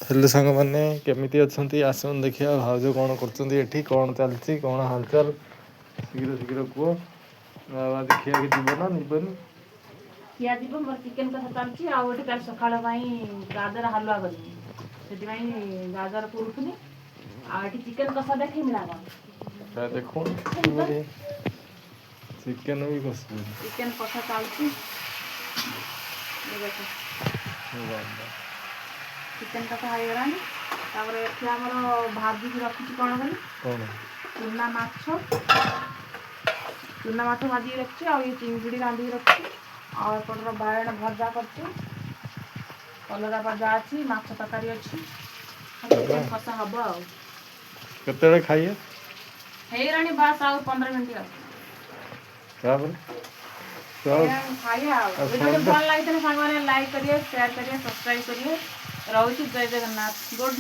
Hello ସାଙ୍ଗମାନେ, କେମିତି ଅଛନ୍ତି? ଆସନ୍ତୁ ଦେଖିବା ଭାଉଜ କ'ଣ କରୁଛନ୍ତି ଏଠି, କ'ଣ ଚାଲିଛି, କ'ଣ ହାଲଚାଲ। ଶୀଘ୍ର ଶୀଘ୍ର କୁହ। ଆଉ ଆଜି ଖିଆକି ଯିବ ନା ଯିବନି? ଖିଆ ଯିବ। ମୋର ଚିକେନ୍ କଷା ଚାଲିଛି। ଆଉ ଏଠି କାଲି ସକାଳ ପାଇଁ ଗାଜର ହାଲୁଆ କରିବି, ସେଥିପାଇଁ ଗାଜର ପୁରୁଥିଲି। ଆଉ ଏଠି ଚିକେନ୍ କଷା ଦେଖେଇବି ନା କ'ଣ? ଦେଖୁন, ଚିକେନ୍ ବି କଷୁଛନ୍ତି। ଚିକେନ୍ କଷା ଚାଲିଛି, ଦେଖ। ଚିକେନ୍ କଷା ହେଇଗଲାଣି। ତାପରେ ଏଠି ଆମର ଭାଜିକି ରଖିଛି କ'ଣ ବୋଲି? କ'ଣ? ଚୁନା ମାଛ। ଚୁନା ମାଛ ଭାଜିକି ରଖିଛି, ଆଉ ଇଏ ଚିଙ୍ଗୁଡ଼ି ରାନ୍ଧିକି ରଖିଛି, ଆଉ ଏପଟର ବାଇଗଣ ଭଜା କରିଛି, କଲରା ଭଜା ଅଛି, ମାଛ ତରକାରୀ ଅଛି, ଚିକେନ୍ କଷା ହବ ଆଉ। କେତେବେଳେ ଖାଇବେ? ହେଇଗଲାଣି ବାସ୍, ଆଉ 15 ମିନିଟ୍ ଆଉ। ତାପରେ ଖାଇବା ଆଉ। ଭିଡ଼ିଓଟି ଭଲ ଲାଗିଥିଲେ ସାଙ୍ଗମାନେ ଲାଇକ୍ କରିବେ, ସେୟାର କରିବେ, ସବସ୍କ୍ରାଇବ୍ କରିବେ। ରହୁଛି, ଜୟ ଜଗନ୍ନାଥ, ଗୁଡ୍।